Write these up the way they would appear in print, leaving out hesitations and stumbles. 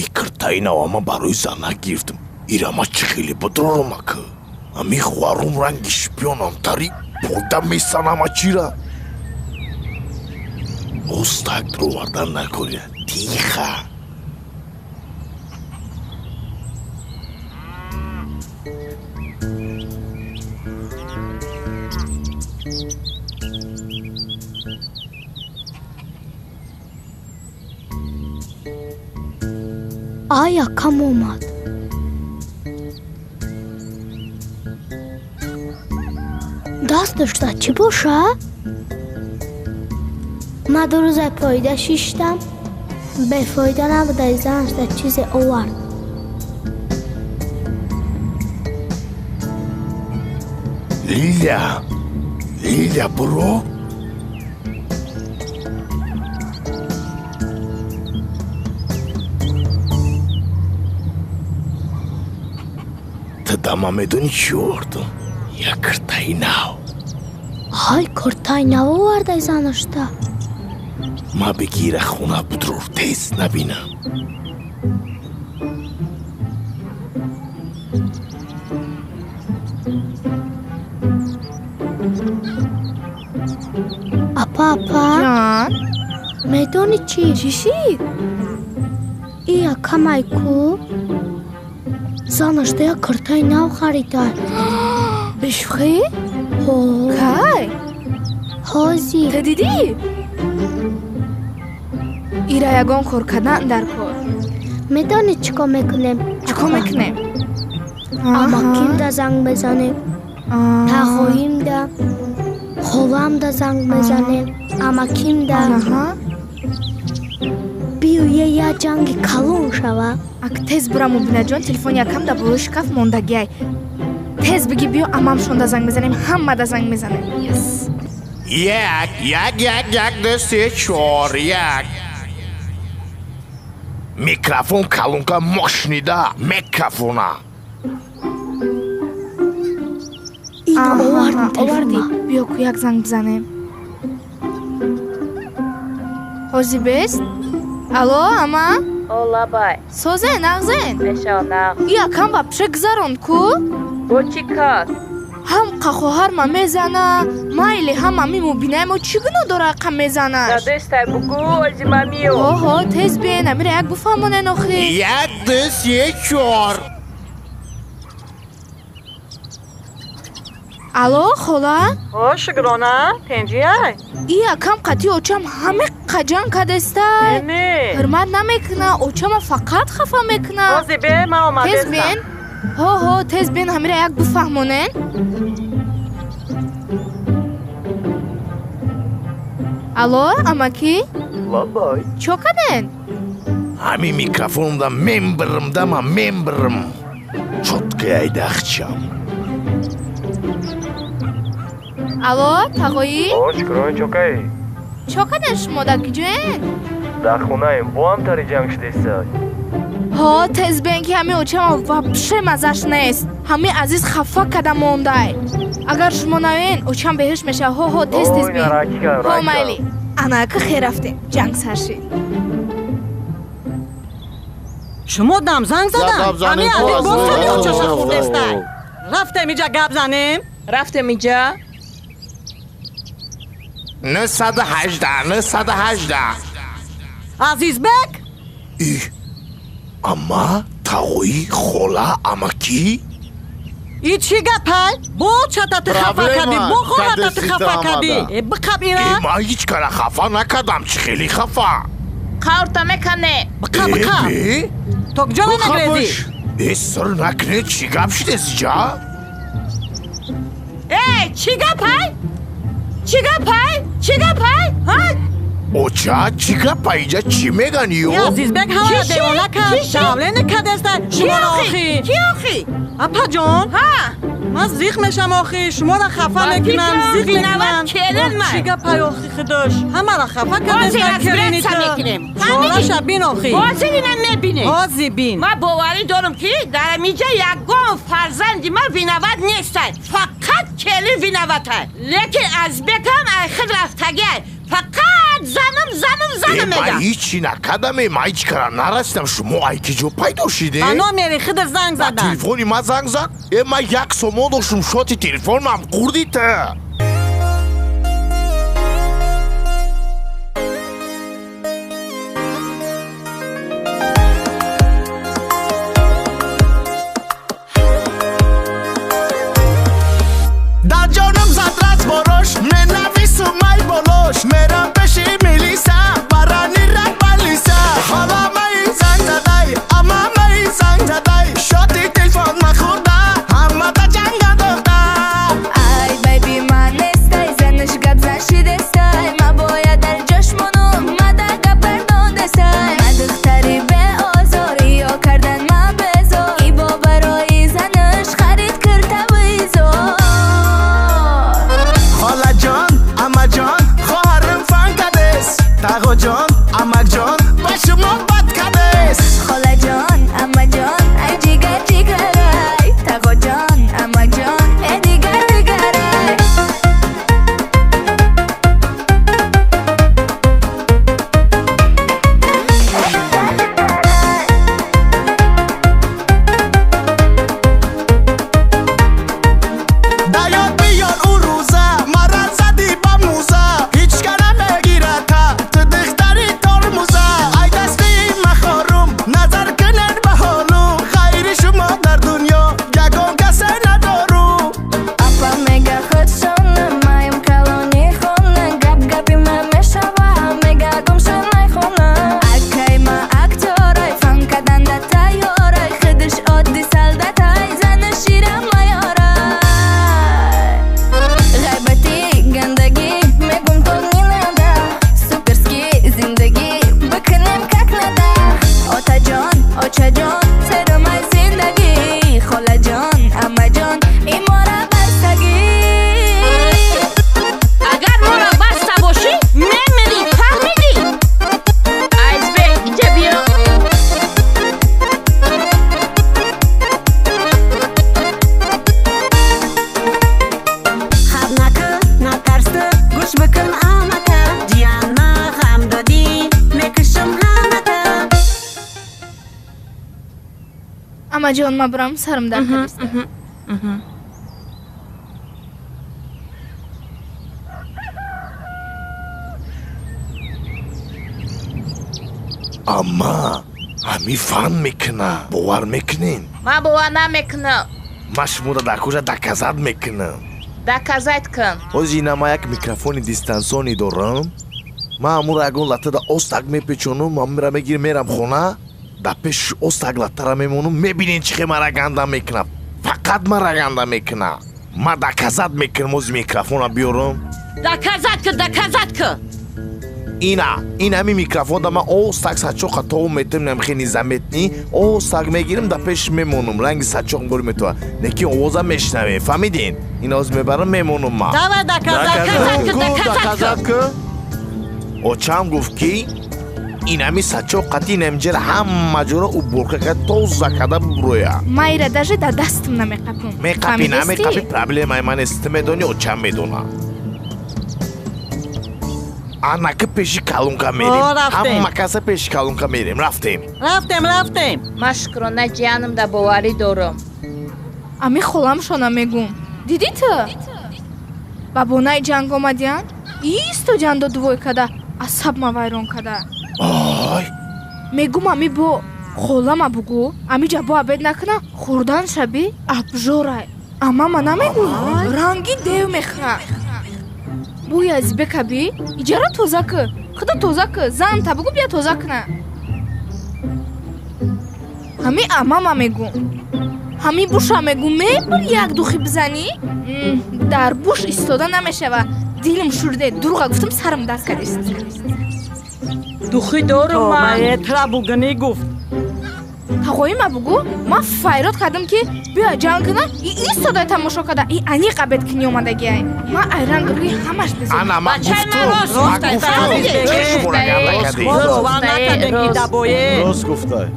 И киртаи навама барои занак гирифтам. Ирама чӣ хеле бидорам ака? Ами хуарум ранги шпионам тари пода месанама чира? Остак дровардан накоря. Тихо. Ай, акам омад. Дасташда чӣ боша? Ман ду рӯза поида шиштам, бефоида набуда, занашда чизе овард. Лиля, Лиля, буро. Тадама медони чӣ овардам? Як киртаи нав. Ҳай, киртаи нав овардай занашда. Ма бигира хона будрор, тез набинам. Апа, апа. Ҷон? Медонӣ чӣ? Чӣ шид? И акамай ку занашда як киртаи нав харида. Бешӯхӣ? Ҳо. Кай? Ҳозир. Ту дидӣ? Ира ягон кор кардан дар кор. Медонӣ чӣ кор мекунем? Чӣ кор мекунем? Амакимда занг мезанем, тағоимда, холамда занг мезанем, амакимда. Биёе як ҷанги калон шава. Ак тез бура, Мубинаҷон, телефони якам дар болои шкаф мондагиай. Тез биги биё, амамшонда занг мезанем, ҳамада занг мезанем. Yes. Як, як, як, як, ду, се, чор, як. Микрофон калонка мошнида, микрофона. Ин овардам Овардӣ? телефона. Биё ку як занг бизанем. Ҳозир бест? Алло, ама? О, лабай. Созен, нағзен? Мешав, нағз. И акам вообще гузаронд ку? Бо чӣ кас? Ҳам қахоҳарма мезана, майли ҳам ами мубинаи мо чӣ гуноҳ дора ақа мезанаш? Задестай бугӯ, ози ма миём. Ҳо, тез биен, амира як буфаҳмонен охи. Як, ду, се, чор. Алло, хола? Ҳо, Шукрона, тенҷиай? И акам қатъи очам ҳаме қаҷанг кадестай. Не. Ҳурмат намекуна, очама фақат хафа мекуна. Ҳози бе, ман Тез омадестам. биен. Ҳо, ҳо, тез биен, ҳамира як буфаҳмонен. Алло, амакӣ? Лабай. Чо каден? Ҳами микрофонда мембирим да ман мембирим. Чотка айдахчам. Алло, тағоӣ? О, Шукрона, чокаи? Чо каден шумо дар киҷоен? Дар хонаем, бо ҳам тари ҷанг шудестай. Ҳо, тез биен ки ҳами очама вообще маззаш нест. Ҳами азиз хафа када мондай. Агар шумо наоен, очам беҳуш мешавад. Ҳо, ҳо, тез тез Ой, биен. раки кардам, Ҳо, раки майли. кардам. Ана ака хер рафтем. Ҷанг сар шид. Шумо дам занг задан? Гап занем, Ҳами азиз ҳо, боз сари ҳо, очаша ҳо, хӯрдестай. ҳо. Рафтем иҷа гап занем? Рафтем иҷа? 918, 918. Азизбек? И, ама, тағоӣ, хола, амакӣ? И чӣ гапай? Бо чатати хафа Проблема, кардӣ, бо холатати кадесита хафа кардӣ. омада. Э, биқаб ира. Э, ман ҳеҷ кара хафа накардам, чӣ хеле хафа? Қаврта мекане. Биқаб, Э, биқаб. бе? То куҷо нагрезӣ? Бихабаш. Э, сир накунед, чӣ гап шудес иҷа? Э, чӣ гапай? Чӣ гапай? Чӣ гапай? Ҳа? Оча, чӣ гапа иҷа, чӣ меган ё? Э, Азизбек ҳамаро Чӣ шид? девона кард. Чӣ шид? Давление кардестай. Шуморо охи. Кӣ охи? Апаҷон? Ҳа? Ман зиқ мешам охи, шуморо хафа Ба мекунам, фикрам зиқ виноват мекунам. келин ман. Чӣ гапай охи худош? Ҳамаро хафа Ҳозир кардестай аз келини братса ту. мекунем. Чораша бин охи. Ҳозир ина мебинем. Ҳозир бин. Ман боварӣ дорам ки дар амиҷа ягон фарзанди ман виноват нестай. Фақат келин виноватай. Лекин Азбекам ай худ рафтагиай. Фақат занам, занам, занам Ман мега. ҳичи накардам, ман ҳеч кара нарасидам. Шумо ай ки ҷо пайдо шиде? Ба номери худаш занг Ба задан. телефони ман занг зад? Ман як сомон доштум, шоти телефонам хӯрди та. Дар ҷонам зад разборош, менависум ай болош, мерам пеши милиса, барани рабалиса. Холамаи занг задай, амамаи занг задай, шоти телефон махӯрда, ҳамада ҷанг андохта. Ай байби ман нестай, занаш гап зан шидестай, ма бояд дар ҷош монум, ма дар гап бардодестай. Ма духтари беозор, ё кардан ма безор, ибо барои занаш харид киртавизор. Холаҷон, амаҷон, хоҳарам фан кадес, тағоҷон, амакҷон, ба шумо бад кадес. Холаҷон, амаҷон, ай ҷигар ҷигарай, тағоҷон, амаҷон, э дигар дигарай. Дар ёд биёр ӯ рӯза, мара задӣ ба мӯза, ҳеҷ ка намегирад та, ту духтари тормуза. Ай дасти махорум, назар кунед ба ҳолу, ғайри шумо дар дунё ягон касе надору. Апа мега худшона, маем калони хона, гап гапи ма мешава, мега гумшон майхона. Акай ма актёрай, фан карданда тайёрай, худаш оддӣ солдатай, зану шира майорай. Ғайбати гандагӣ мегум то не надо, суперский зиндагӣ бикунем как надо. Отаҷон, очаҷон, серумай зиндагӣ, холаҷон, амаҷон, имора бастагӣ. Агар моро баста бошӣ, мемирӣ, фаҳмидӣ? Айзбек, иҷа биё. Хаб накун, натарсу, гӯш бикун амака, ҷиянма ғам додӣ, мекушам ҳамата. Амаҷон, ма бурам, сарам дард кардиста. Амма ҳамин фан мекуна, бовар мекунен? Ман бовар намекунам. Ман шуморо дар куҷа доказать мекунам. Доказать кун. Ҳозир ина ман як микрофони дистанционӣ дорам, ман ҳамуро ягон латтада остак мепечонам, ман мера мегирам, мерам хона, дар пеши остак латтара мемонам, мебинен чӣ хел мара ганда мекуна, фақат мара ганда мекуна. Ман доказать мекунам, ҳозир микрофона биёрам. Доказать кун, доказать кун. Ина ин ҳамин микрофонда ман остак сачоқа тов метам, нам хеле заметный, остак мегирам, дар пеш мемонам, ранги сачоқ бори метова, лекин овоза мешнавем, фаҳмидин? Ин ҳозир мебарам, мемонам ман. Давай доказать Доказать кун. кун, доказать кун. Очам гуфт, ки ин ҳамин сачоқ қати инамҷера ҳама ҷора уборка кард, тоза карда буброя. Ма ира даже дар дастам намеқапам. Меқапи, Фаҳмидисти? намеқапи, проблемаи ман нест, ту медонӣ, очам медона. Анаки пеши калонка мерем. О, рафтем. Ҳама каса пеши калонка мерем, рафтем. Рафтем, рафтем. Ман шукрона ҷиянамда боварӣ дорам. Ами холамшона мегум. Дидӣ ту? Ба бонаи ҷанг омадиянд? Исто ҷандо дувой када, асаб ма вайрон када. Ой. Мегум ами бо холама бугу, ами ҷа бо обед накуна, хӯрдан шаби абжорай. Амама намегум, ранги дев мехӯра. Бӯи азибекаби, иҷара тоза кӣ, худо тоза кӣ, зан та бугу бия тоза куна. Ҳами амама мегум. Ҳами буша мегум, мебир як духи бизанӣ? Дар буш истода намешава. Дилим шурде, дурӯға гуфтам, сарам дард кардист. Духӣ дорум ман. Тобае, тра бугунӣ гуфт. Тағоима бугу, ман файрод кардам, ки биё ҷанг куна, и истода тамошо карда, и аниқ абед кини омадагиай. Ман айран гирги ҳамаш безор. Ана ман Бачаи ман гуфтум, рост ман гуфтай, гуфтум, фаҳмидӣ? чӣ шуморо ганда кардӣ? Мо бовар накардем, Рост. идабое. Рост гуфтай.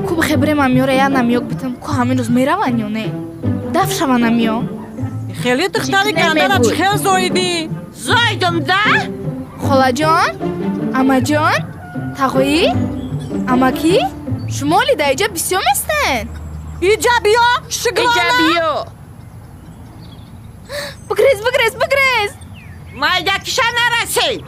Ку бихебрем амиёра як намиёк битам, ку ҳамин рӯз мераванд ё не? Даф шаванд амиё. Хеле духтари Чӣ гандара намегӯй? чӣ хел зоидӣ? Зоидум да? Холаҷон, амаҷон, тағоӣ, амакӣ, шумо ли дар иҷа бисёр местен? Иҷа биё, Иҷа шукрона. Биё. Бигрез, бигрез, бигрез! Майдакиша нарасед.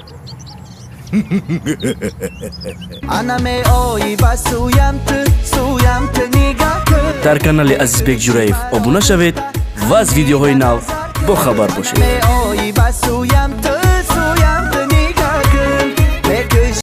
Ана меоӣ ба сӯям ту, сӯям ту нигаҳ кун. Дар канали Азизбек Ҷураев обуна шавед ва аз видеоҳои нав бохабар бошед. Меоӣ.